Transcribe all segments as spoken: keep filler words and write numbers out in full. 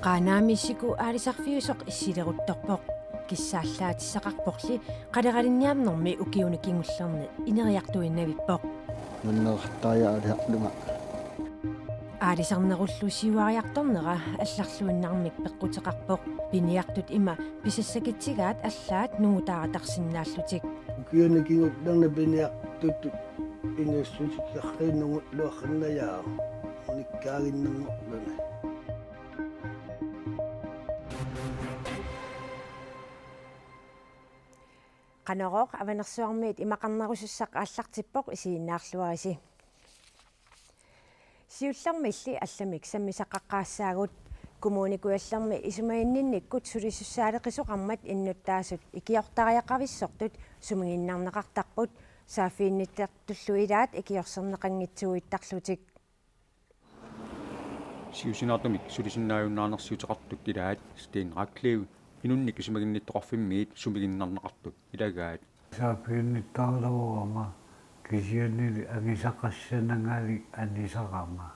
Qaanaami siku aalisarfiusoq issileruttorpoq. Kissaallaatissaqarporli qaleralinniarnermi ukiuni kingullerni ineriartuinnavippoq. Nunnertaaja aalisarlunga. Aalisarnerullu siuariartornera allarluinnarmik peqquteqarpoq. Piniartut ima pisassakitsigaat allaat nungutaartarsinnaallutik. Ukiuni kingullerni piniartutut inuussutikkiarluinnarluarsinnajaaq. Unikkaaginnanngorluni. Qanorooq Avanersuarmiit imaqarnerusussaq aallartippoq, isiginnaarluarisi. Siullermilli allamik sammisaqaqqaassaagut. Kommune Kujallermi isumaginninnikkut sulisussaaleqisoqarmat innuttaasut ikiortariaqavissortut sumiginnarneqartarput, saaffiginnittartullu ilaat ikiorserneqanngitsuuittarlutik. Siusinaartumik sulisinnaajunnaarnersiuteqartut ilaat Sten Racleve inunnik isumaginnittoqarfimmiit sumiginnarneqartut ilagaat. Saaffiginnittaraluarama kisiannili angisaqassanangali anisarama.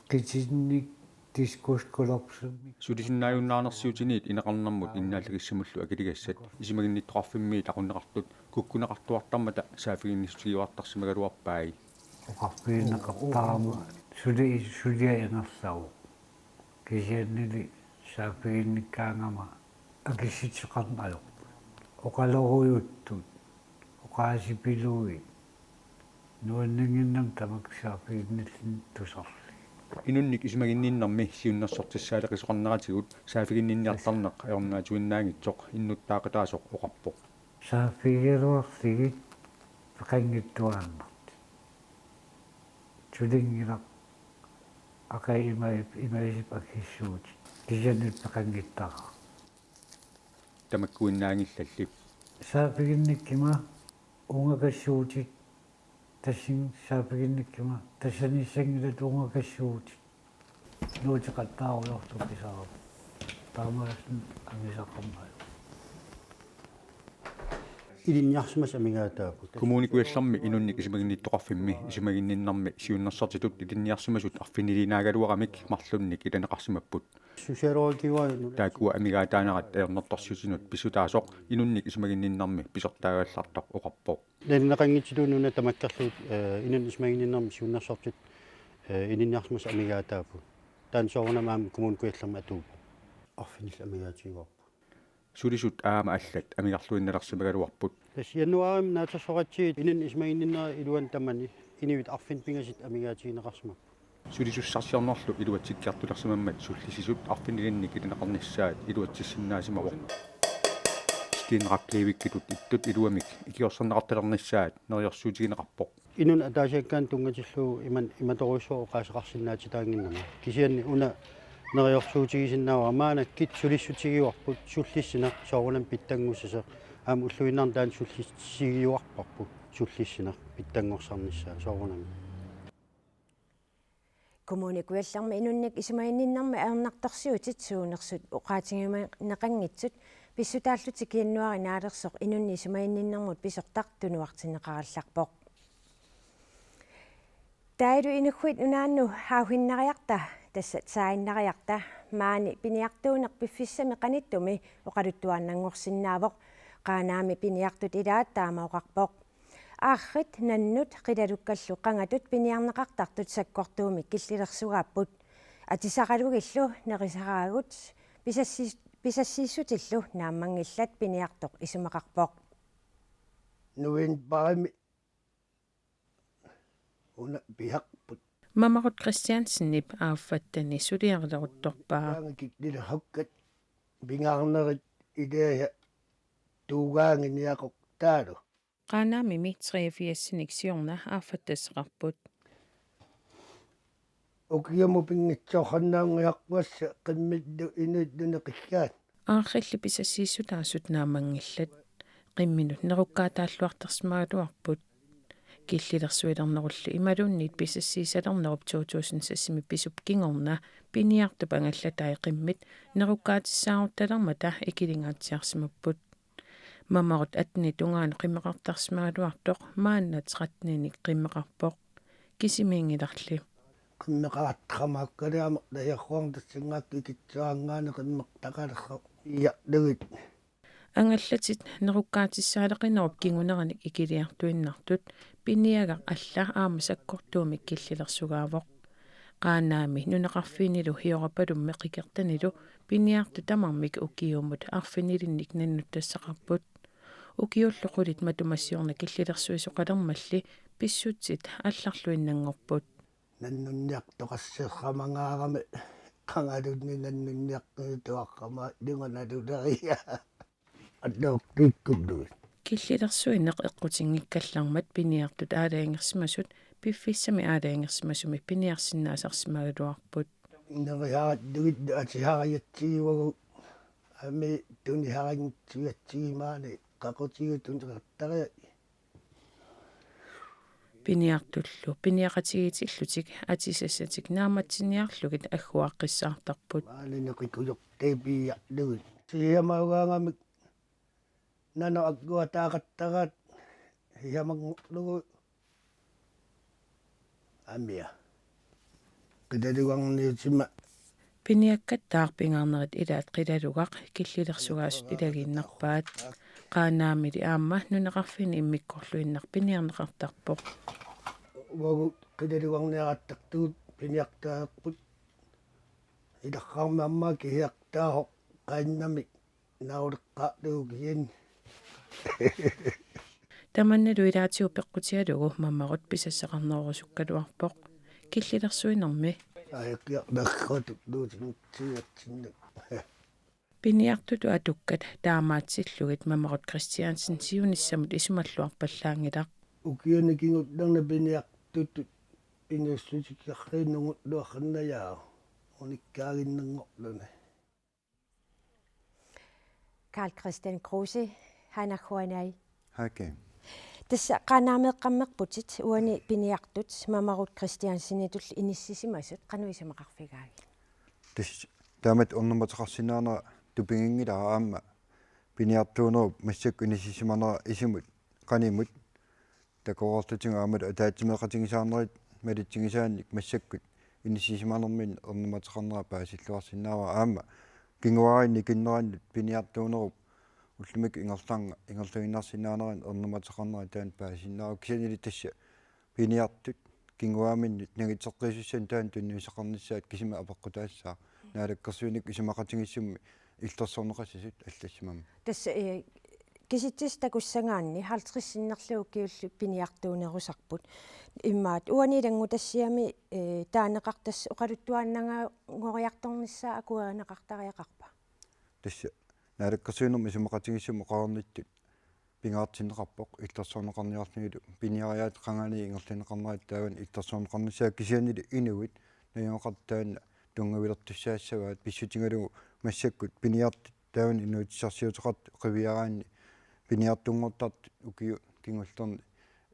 Qitinnik diskuskolapsumik. Sulisinnaajunnaarnersiutiniit ineqarnermut innaallagissamullu akiligassat isumaginnittoqarfimmiit aqunneqartut kukkuneqartuartarmata saaffiginnissutigiuartarsimagaluarpai. Oqarfigineqartarama suli sulia ingerlavoq. Kisiannili saaffiginnikkaangama akissutseqarneq ajorput. Oqalorujuttut, oqaasipilui, nuanninnginnami tamakku saaffiginnillutik tusarlugit. Inunnik isumaginninnermi siunnersortissaaleqisoqarneratigut saaffiginninniartarneq ajornaatsuinnaanngitsoq innuttaaqataasoq oqarpoq. Saaffigigaluarlugit peqanngittuaannartut. Sulinngilaq aqai ima-, imaasip akissuutit. Kisianni peqanngittaraaq. Tamakkuinnaanngillalli. Saaffiginnikkuma ungakassuutit. Tassin saaffiginnikkuma tassaniissanngilat ungakassuutit. Nuuteqattaarujoortoq pisarama. Taamaallaat angisaqarmat. Ilinniarsimasut amigaataapput. Kommune Kujallermi inunnik isumaginnittoqarfimmi isumaginninnermi siunnersortitut ilinniarsimasut arfiniliinaagaluaramik marlunnik ilaneqarsimapput. Socialrådgiver. Taakkua amigaataanerat ajornartorsiutinut pissutaasoq inunnik isumaginninnermi pisortaagallartoq oqarpoq. Nalineqanngitsutut nuna tamakkerlugu, eh, inunnik isumaginninnermi siunnersortitut, eh, ilinniarsimasut amigaataapput. Taanna soorunami aamma Kommune Kujallermi atuuppoq. Arfinillit amigaatigaarput. Sulisut aamma allat amigarluinnalersimagaluarput. Tassa januaarimi naatsorsoqatigiit inunnik isumaginninnera iluani tamani inuit arfineq-pingasut amigaatigineqarsimapput. Sulisussarsiornerlu iluatsikkiartulersimammat sullissisut arfinilinnik ilineqarnissaat iluatsissinnaasimavoq. Sten Raclevekkitut ittut iluamik ikiorserneqartalernissaat neriorsuutigineqarpoq. Inunnik ataasiakkaanut tunngatillugu iman-, imatorujussuaq oqaaseqarsinnaatitaannginnama. Kisianni una neriorsuutigisinnaavara maannakkut sulissutigiuarput sullissineq soorunami pitsanngussasoq. Aamma ulluinnarni taanna sullissutigiuarparput sullissineq pitsanngorsarnissaa soorunami. Kommune Kujallermi inunnik isumaginninnermi ajornartorsiutit suunersut oqaatigineqanngitsut pissutaallutik januaari naalersoq inunnik isumaginninnermut pisortaq tunuartinneqarallarpoq. Taavalu Inuit Nunaannut hauhinnariarta, tassa tsaainnariarta, maani piniartuuneq piffissami qanittumi oqaluttuaannanngorsinnaavoq. Qaanaami piniartut ilaat taama oqarpoq. Aarrit, nannut qilalukkallu qangatut piniarneqartartut sakkortuumik killilersugaapput. Atisaralugillu nerisaraagut pisassi-, pisassiissutillu naammanngillat, piniartoq isumaqarpoq. Novembarimi una piharput. Mamarut Christiansenip aaffattani suliarileruttorpaa. Taanna killilerukkat pingaarnerit ilaasa tuugaanginiaqoq taalu. Qaanaamimi treogfirsinik siorna aaffattassaqarput. Ukiumut pinngitsoorsinnaanngilarput qimmillu inuillu neqissaat. Aarrilli pisassiissutaasut naammanngillat. Qimminut nerukkaataalluartarsimagaluarput. Killilersuilernerullu imaluunniit pisassiisalernerup to tusind seksimi pisup kingorna piniartup angallatai qimmit nerukkaatissaarutalermata ikilingaatsiarsimapput. Mamarut attenit tungaanut qimmeqartarsimagaluartoq maanna tretteninik qimmeqarpoq. Kisimiinngilarli. Qimmeqarattaqamaakkali amerlasoruarnik tassanngaanniit ikittuaanngaanniit qimmeqartaqalersoq iarlugit. Angallatit nerukkaatissaaleqinerup kinguneranik ikiliartuinnartut piniagaq alla aamma sakkortuumik killilersugaavoq. Qaanaami nunaqarfiinilu Europalummi qikertanilu piniartut tamarmik ukiumut arfinilinnik nannuttassaqarput. Ukiullu qulit matuma siorna killilersuisoqalermalli pissutsit allarluinnanngorput. Nannunniartoqasseqarmangaarami qangalunni nannunniartuarama ilunga naluleriga. Alloortiikkulluit. Killilersuineq eqqutinngikkallarmat piniartut aalajangersimasut piffissami aalajangersimasumi piniarsinnaasarsimagaluarput. Neriharallugit atisariatsigivagut aamma tunisarinngitsuatsigimaani qaqutigut tuneqartariaqarput. Piniartullu piniaqatigiitillutik atisassatik naammatsinniarlugit agguaaqqissaartarput. Maani neqikujortee piiarlugit. Siamaugaangamik nanoq agguataaqattaraat siamanngorlugu amia. Qilalugarniutima. Piniakkattaaq pingaarnerit ilaat qilalugaq killilersugaasut ilagiinnarpaat. Qaanaamili aamma nunaqarfiini immikkoorluinnaq piniarneqartarpoq. Uagut qilalugarniaraattartugut piniartaapput. Ilaqqaarmi aamma kisiartaasoq qaannamik nauleqqaarlugu kisianni. Tamannalu ilaatigut peqqutigalugu mamarut pisassaqarnerusukkaluarpoq. Killilersuinermi. Ajakiarnarratut luutinitsuatsinnut. Piniartutut atukkat taamaatsillugit mamarut Christiansen siunissamut isumalluarpallaanngilaq. Ukiuni kingullerni piniartutut inuussutigiarriinnungulluarnajaa unikkaaginnanngorluni. Karl Christian Kruse, hanakhuanai. Hake. Tassa Qaanaameeqqammerputit uani piniartut mamarut Christiansenitullu inissisimasut qanoq isumaqarfigaagit? Tassa taamatut ernumateqarsinnaanera tupiginngilara aamma piniartuunerup massakkut inissisimanera isumut qanimut takoreerlutigu aammalu ataatsimeeqatigisaanerit malitsigisaanik massakkut inissisimanerminni ernumateqarnera paasilluarsinnaavara aamma kinguaariinni nikinnerannut piniartuunerup ullumikkut ingerlaannaq ingerlaannarsinnaanerannut ernumateqarnera taanna paasisinnaavoq kisiannili tassa piniartut kinguaaminnut nangitseqqiissussanik taanna tunniussaqarnissaat kisimi apeqqutaassaaq naalakkersuinikkut isumaqatigiissummi illersorneqassasut allassimammat. Tassa, eh, kisitsisit takussagaanni halvtreds sinnerlugit ukiullu piniartuunerusarput. Immaqa uani ilanngutassiami, eh, taaneqartut oqaluttuaannanngoriartornissaa akuerineqartariaqarpa? Tassa naalakkersuinermi isumaqatigiissummi oqarnittut pingaartinneqarpoq illersorneqarniarlunilu piniariaat qanganiit ingerlanneqarnerat taavani illersorneqarnissaa kisiannili inuit najugaqartut taanna tunngavilertussaassavaat pissutigalugu massakkut piniartut taavani inuutissarsiuteqartut qiviaraanni piniartunngortartut ukiut kingullerni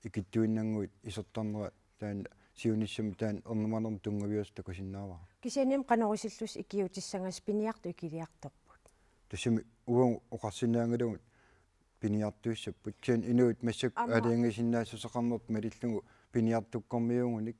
ikittuinnannguit isertarnerat taanna siunissami taanna ernumanermi tunngaviusoq takusinnaavara. Kisiannimi qanoq isillusi ikiuutissagassi piniartut ikiliartorput? Tassami uagut oqarsinnaanngilagut piniartuussapput. Kisianni inuit massakkut aamma aalajangiisinnaassuseqarnertut malillugu piniartukkormiuugunik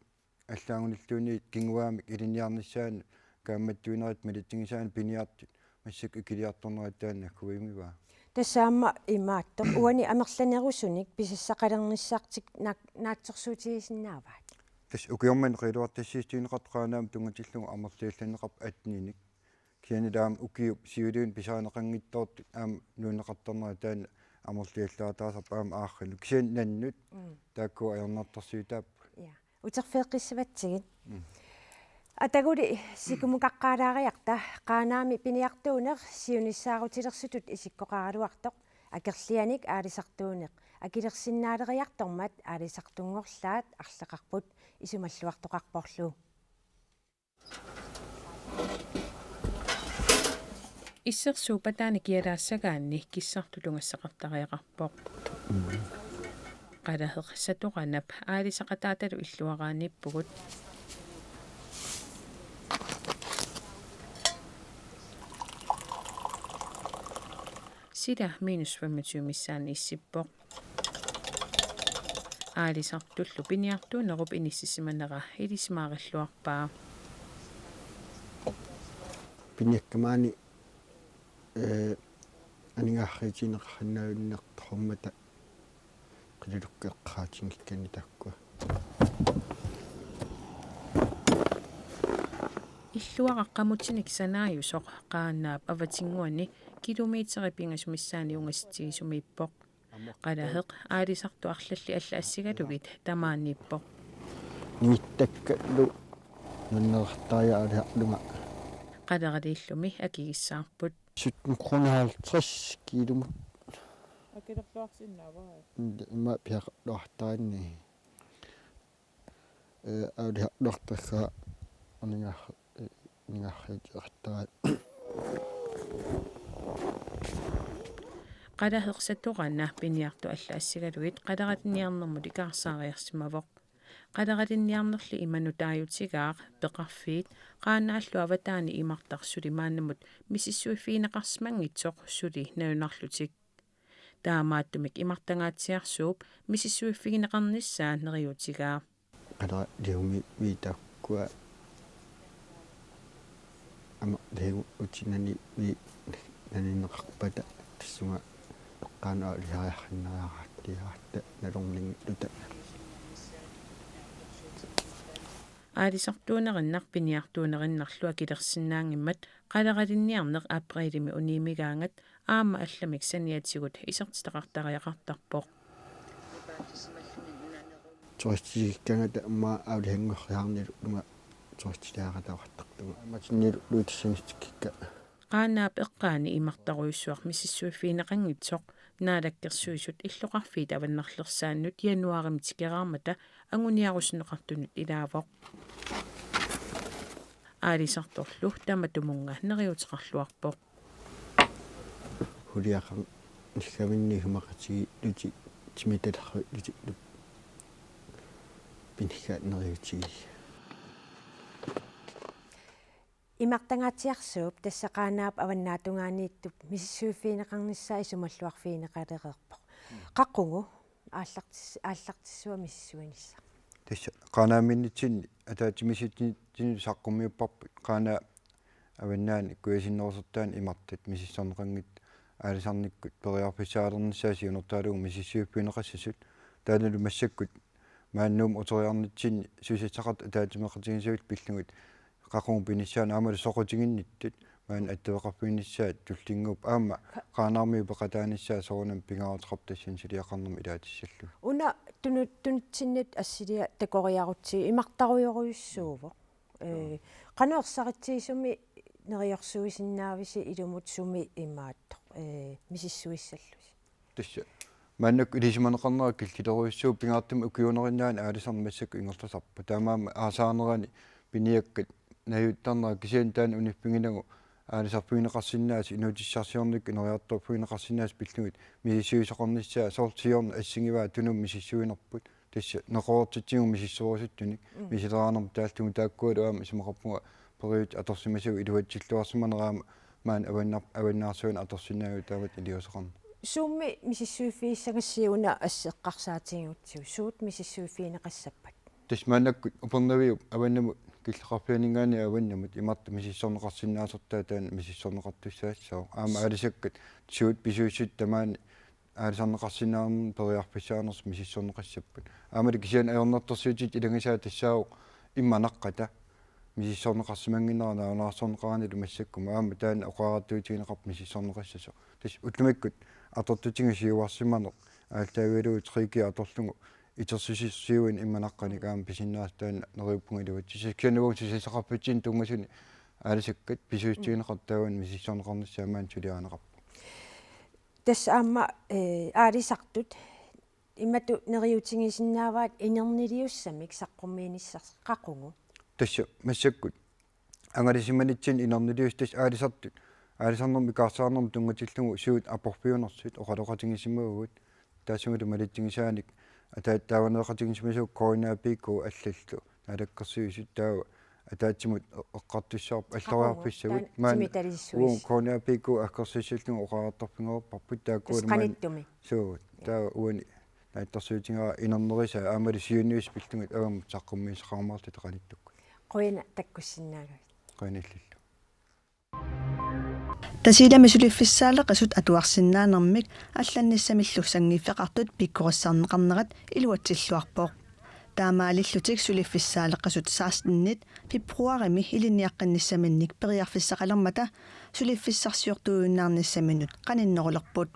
allaagunilluunniit kinguaamik ilinniarnissaannut kaammattuinerit malitsigisaanik piniartut massakkut ikiliartornerat taanna nakkuiumivaa. Tassa aamma imaattoq uani amerlanerusunik pisassaqalernissartik naak-, naatsorsuutigisinnaavaat? Tassa ukiormanna qiiluartassiissutigineqartoq Qaanaami tunngatillugu amerliallanneqarpoq atteninik. Kisianni aamma ukiup siuliini pisarineqanngitsoortut aamma nuunneqartarnerat taanna amerliallaataasarpoq aamma aarralu. Kisianni nannut mm, taakku ajornartorsiutaapput. Ja. Uterfigeqqissavatsigit. Mm. Ataguli sikumukaaqqaalaariarta Qaanaami piniartuuneq siunissaarutilersutut isikkoqaraluartoq akerlianik aalisartuuneq akilersinnaaleriartormat aalisartunngorlaat arlaqarput isumalluartoqarporlu. Issersuup pataani kialaassagaanni kissartut tungassaqartariaqarpoq. Qalaheq Satoranap aalisaqataatalu illuaraanniippugut. Sila minus femogtyve missaani issippoq. Aalisartullu piniartuunerup inissisimanera ilisimaarilluarpaa. Piniakkat maani, ee, aningaasarsiutigineqarsinnaajunnaartorummata qilalukkat eqqaatinngikkaanni taakkua. Illuaraq qamutinik sanaajusoq Qaanaap avatinnguani kilometerit pingasut missaanni ungasitsigisumiippoq. Qalaheq aalisartut arlallit allat assigalugit tamaaniippoq. Ningittakkallu nunnerartariaqarlunga. Qaleraliillumi akigissaarput. Sytten kroner halvtreds kiilumut. Akilerluarsinnaavaa? Ima piaqarluartaanni. Ee, aalisarluartarlunga aningaas-, ee, aningaasarsiutigeqartaraat. Qalaheq satorana piniartut allat assigalugit qaleralinniarnermut ikaarsaariarsimavoq. Qaleralinniarnerli imanut taajutigaaq peqarfiit Qaanaallu avataani imartaq suli maannamut misissuiffigineqarsimanngitsoq suli nalunarlutik. Taamaattumik imartangaatsiarsuup misissuiffigineqarnissaa neriuutigaa. Qaleraliumiit taakkua amerliartuutinik naninneqarpata tassunga eqqaanut aalisariarsinnaareersimaartigaarta nalorninngilluta. Aalisartuunerinnaq piniartuunerinnarlu akilersinnaanngimmat qaleralinniarneq aprilimi uniumigaangat aamma allamik saniatigut isertitaqartariaqartarpoq. Turistikkaangata aamma aalisanngussiarnilu uunga turistiliaqataqartarpunga. Aamma tinnilu luutissanitsikka. Qaanaap eqqaani imartarujussuaq misissuiffigineqanngitsoq Naalakkersuisut illoqarfiit avannarlersaannut januaarimi tikeraarmata anguniarusunneqartunut ilaavoq. Aalisartorlu tamatumunnga neriuuteqarluarpoq. Huliaqarnissaminnut isumaqatigiillutik timitalerlutillu pinigaaneq neriuutigaa. Imartangaatsiarsuup tassa Qaanaap avannaatungaaniittup misissuiffigineqarnissaa isumalluarfigineqalereerpoq. Qaqugu aallartis-, aallartissua misissuinissaq? Tassa Qaanaamiinnitsinni ataatsimiititsinni saqqummiupparput Qaanaap avannaani kujasinnerusortaani imartat misissorneqanngitsut aalisarnikkut periarfissaalernissaat siunertaralugu misissuiffigineqassasut, taannalu massakkut maani Nuummut uteriarnitsinni susassaqartut ataatsimeeqatigisagut pillugit qaqugu pinissaanut aammalu soqutiginnittut maani attaveqarfiginissaat tullinnguuppoq aamma Qaanaarmiut peqataanissaat soorunami pingaaruteqarpoq tassani suliaqarnermut ilaatissallugit. Una tunu-, tunutsinnut assiliaq takoriarutsigu imartarujorujussuuvoq. Ee, qanoq ersaritsigisumik neriorsuisinnaavisi ilumut sumi imaattoq, ee, misissuissallusi? Tassa maannakkut ilisimaneqarnera killilerujussuuvoq, pingaartumik ukiuunerinnaani aalisarneq massakkut ingerlasarpoq. Taamaammat aasaanerani piniakkat najuttarnerat kisianni taanna uniffiginagu aalisarfigineqarsinnaasut inuutissarsiornikkut ineriartorfigineqarsinnaasut pillugit misissuisoqarnissaat, soorlu siorna assingivaat tunumut misissuinerput. Tassa neqeroortitsigut misissorusuttunik. Mm. Misileraarnermut taallugu taakkualu aamma isumaqarpunga periutsit atorsimasavut iluatsilluarsimanerat aamma maani avannar-, avannaarsuarnik atorsinnaavigut taamatut iliuuseqarneq. Suummi misissuiffigissagassiuk una assi eqqarsaatigigutsigu, suut misissuiffigineqassappat? Tassa maannakkut Upernaviup avannamut killeqarfianinngaanniit avannamut imartut misissorneqarsinnaasortaat taanna misissorneqartussaassaaq. Aamma aalisakkat suut pisuussutsit tamaani aalisarneqarsinnaanermut periarfissaanersut misissorneqassapput. Aammali kisianni ajornartorsiutit ilagisaat tassaavoq immaqa naqqata misissorneqarsimannginnera nalunaarsorneqaranilu massakkut, aamma taanna oqariartuutigineqarpoq misissorneqassasoq. Tassa ullumikkut atortutigut siuarsimaneq aallaavigalugu tre G atorlugu itersusersiuineq immaqa naqqanik aamma pisinnaasat taanna neriuppunga iluatsissasoq. Kisianni uagut susassaqarfitsinnut tunngasunik aalisakkat pisuussutigineqartut taava misissorneqarnissaat maani suliarineqarpoq. Tassa aamma, ee, aalisartut imatut neriuutigisinnaavaat inerniliussamik saqqummiinissarsi, qaqugu? Tassa massakkut angalasimanitsinni inerniliussat tassa aalisartut, aalisarnermut ikaarsaarnermut tunngatillugu suut aporfiunersut oqaloqatigisimavugut. Taassumalu malitsigisaanik ataatsit taaneqatigisimasuupput K N A P K allallu Naalakkersuisut, taava ataatsimut eqqartussavarput alloriarfissagut. Qaqugu? Taanna maani timitalissuis. Uagut K N A P K akkersuissallugu oqariartorfigereerparput taakkualu maani. Tassa qanittumi? Suu, taava uani Naatsorsuutigaara inernerisai aammalu siunniussat pillugit avammut saqqummiussaqarumaarluta qanittukkut. Qujanaq takkussinnaagavit. Qujanaq illillu. Tasiilami suliffissaaleqisut atuarsinnaanermik allannissamillu sanngiiffeqartut pikkorissarneqarnerat iluatsilluarpoq. Taamaalillutik suliffissaaleqisut sekstenit februarimi ilinniaqqinnissaminnik periarfissaqalermata suliffissarsiortuujunnaarnissaminut qaninnerulerput.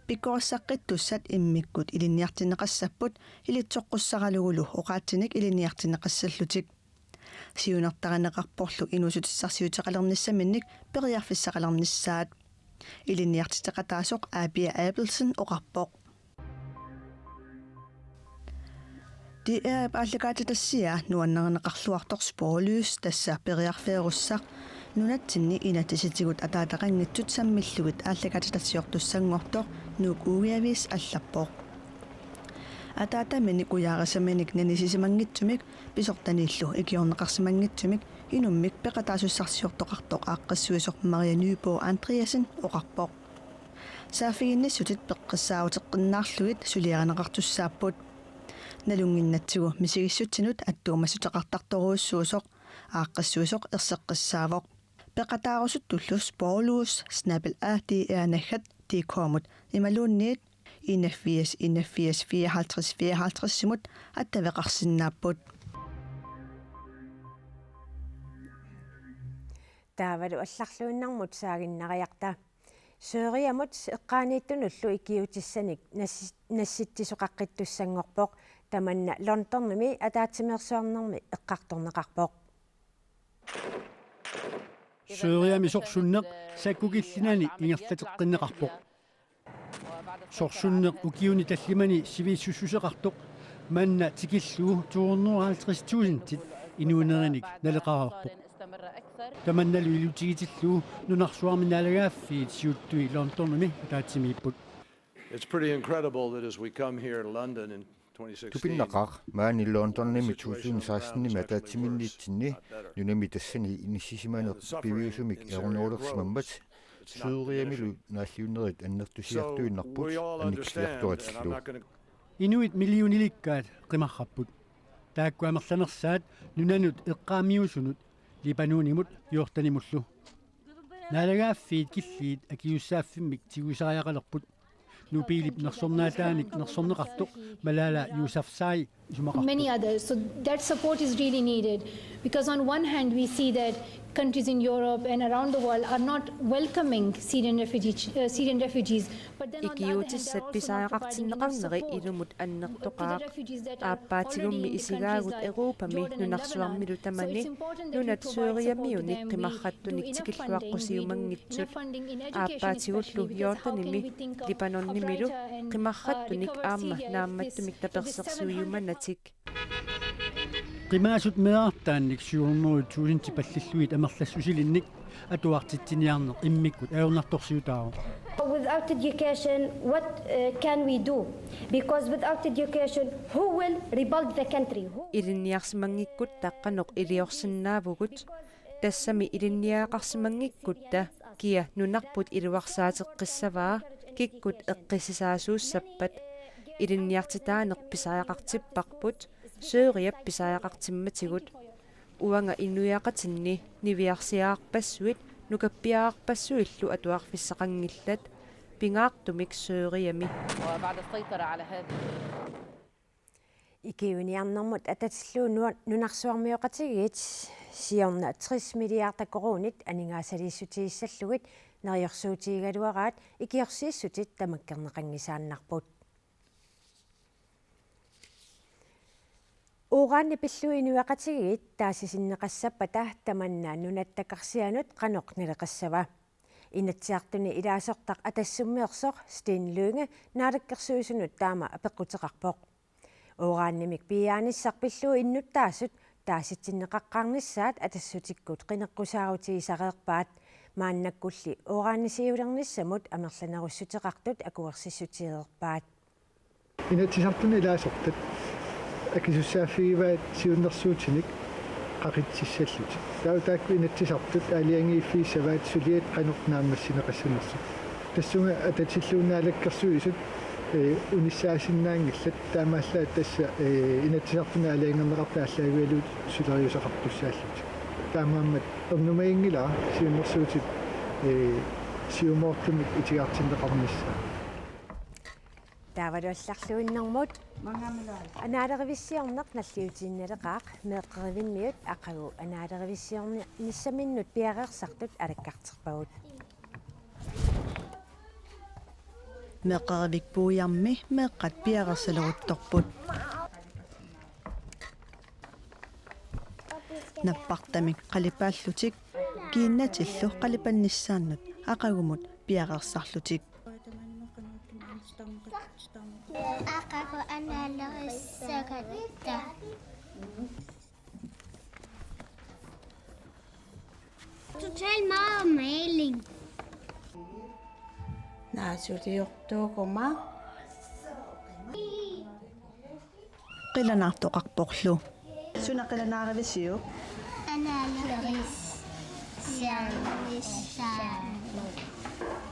Pikkorissaqqittussat immikkut ilinniartinneqassapput ilitsoqqussaralugulu oqaatsinik ilinniartinneqassallutik. Siunertarineqarporlu inuussutissarsiuteqalernissaminnik periarfissaqalernissaat. Ilinniartitseqataasoq Aapia Abelsen oqarpoq. D R-ip aallakaatitassiaa nuannarineqarluartoq Sporlys, tassa periarfeerussaq, nunatsinni inatsisitigut ataataqanngitsut sammillugit aallakaatitassiortussanngortoq Nuuk Ugeaviis allappoq. Ataataminik ujarisiminik nanisisimanngitsumik pisortaniillu ikiorneqarsimanngitsumik inummik peqataasussarsiortoqartoq aaqqissuisoq Maria Nyborg Andreasen oqarpoq. Saaffiginnissutit peqqissaaruteqqinnaarlugit suliarineqartussaapput. Nalunnginnatsigu misigissutsinut attuumassuteqartartorujussuusoq aaqqissuisoq erseqqissaavoq. Peqataarusuttullu Sporlys snabel-a D R naggat D K-mut imaluunniit enogfirs enogfirs fireoghalvtreds fireoghalvtreds-imut attaveqarsinnaapput. Taavalu allarluinnarmut saaginnariarta. Syyriamut eqqaaniittunullu ikiuutissanik nassi-, nassitsisoqaqqittussanngorpoq, tamanna Londonimi ataatsimeersuarnermi eqqartorneqarpoq. Syyriami sorsunneq sakkukillinani ingerlateqqinneqarpoq. Sorsunneq ukiuni tallimani sivisussuseqartoq manna tikillugu to hundrede og halvtreds tusindit inuunerinik naleqareerpoq. Tamannalu ilutigitillugu nunarsuarmi naalagaaffiit siuttui Londonimi ataatsimiipput. It's pretty incredible that as we come here to London in twenty sixteen, Tupinnaqaaq maani Londonimi to tusind sekstenimi ataatsimiinnitsinni nunami tassani inissisimaneq piviusumik erunerulersimammat Syyriamilu naalliunnerit annertusiartuinnarput annikilliartoratillu. Inuit millionilikkaat qimarrapput. Taakku amerlanersaat nunanut eqqaamiusunut Libanonimut Jordanimullu. Naalagaaffiit killiit akisussaaffimmik tigusariaqalerput. Nobelip nersornaataanik nersorneqartoq Malala Yousafzai isumaqarpoq. Many others. So that support is really needed because on one hand we see that countries in Europe and around the world are not welcoming Syrian refugee, uh, Syrian refugees. But then on the other hand, they're also not providing enough support to the refugees that are already in the countries like Jordan and Lebanon. So it's important that we provide support to them, do enough funding, and do funding in education especially. That's how can we think of, of trying to, uh, recover and, uh, this seven hundred Qimaasut meerartaannik syv hundrede tusind pallillugit amerlassusilinnik atuartitsiniarneq immikkut ajornartorsiutaavoq. Without education, what, uh, can we do? Because without education, who will rebuild the country? Who Ilinniarsimanngikkutta qanoq iliorsinnaavugut? Tassami ilinniagaqarsimanngikkutta kia nunarput iluarsaateqqissavaa, kikkut eqqissisaasuussappat? Ilinniartitaaneq pisariaqartipparput, Syyriap pisariaqartimmatigut. Uanga inuiaqatinni niviarsiaarpassuit nukappiaarpassuillu atuarfissaqanngillat, pingaartumik Syyriami. Ikiuiniarnermut atatillugu nua-, nunarsuarmioqatigiit siorna tres milliarder koruunit aningaasaliissutigissallugit neriorsuutigigaluaraat ikiorsiissutit tamakkerneqanngisaannarput. Uranip pillugu inuiaqatigiit taasisinneqassappata tamanna nunatta karsianut qanoq naleqassava? Inatsisartuni ilaasortaq Atassummeersoq Steen Lynge Naalakkersuisunut taama apeqquteqarpoq. Uranimik piiaanissaq pillugu innuttaasut taasitsinneqaqqaarnissaat Atassutikkut qineqqusaarutigisareerpaat. Maannakkulli uranisiulernissamut amerlanerussuteqartut akuersissutigereerpaat. Inatsisartuni ilaasortat akisussaaffigivaat siunnersuutinik qaqitsissallutik. Taava taakku inatsisartut aalajangiiffigissavaat suliat qanoq naammassineqassanersut. Tassunga atatillugu Naalakkersuisut Ee, unissaasinnaanngillat, taamaallaat tassa, ee, Inatsisartuni aalajangerneqartut aallaavigalugit suleriuseqartussaallutik. Taamaammat ernumaginngilara siunnersuutit, ee, siumoortumik itigartinneqarnissaa. Taavalu allarluinnarmut. Anaalerevissiorneq nalliutiinnaleqaaq, meeqqerivimmiut aqagu anaalerevissiornissaminnut piareersartut alakkarterpagut. Meeqqerivik puiarmi meeqqat piareersaleruttorput. Nappartamik qalipaallutik kiinnatillu qalipannissaannut aqagumut piareersarlutik. Aqagu anaalerissagatta. Total meget maling. Naasuliortuuguma. Qilanaartoqarporlu. Suna qilanaarivisiuk? Anaalerissaanissaa.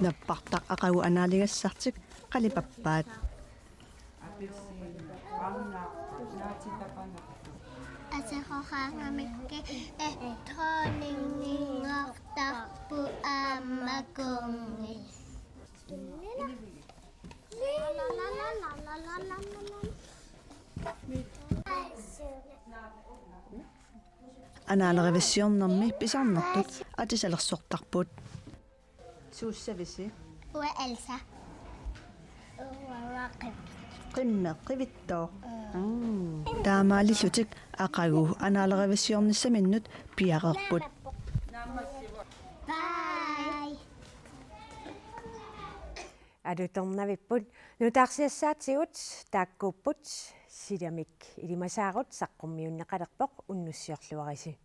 Nappartaq aqagu anaaligassartik qalipappaat. Aseqoqaangamikke, eh, dronninginngortarpu aamma kunngi. Anaalerivissiornermi pisarnertut atisalersortarput. Suussavisi? Uanga Elsa. Uanga Qimmeq. Qimmeq qivittoq. Mm. Taamaalillutik aqagu anaalerivissiornissaminnut piareerput. Bye. Alutornavipput, nutaarsiassaatigut taakkuupput, silamik ilimasaarut saqqummiunneqalerpoq, unnussiorluarisi.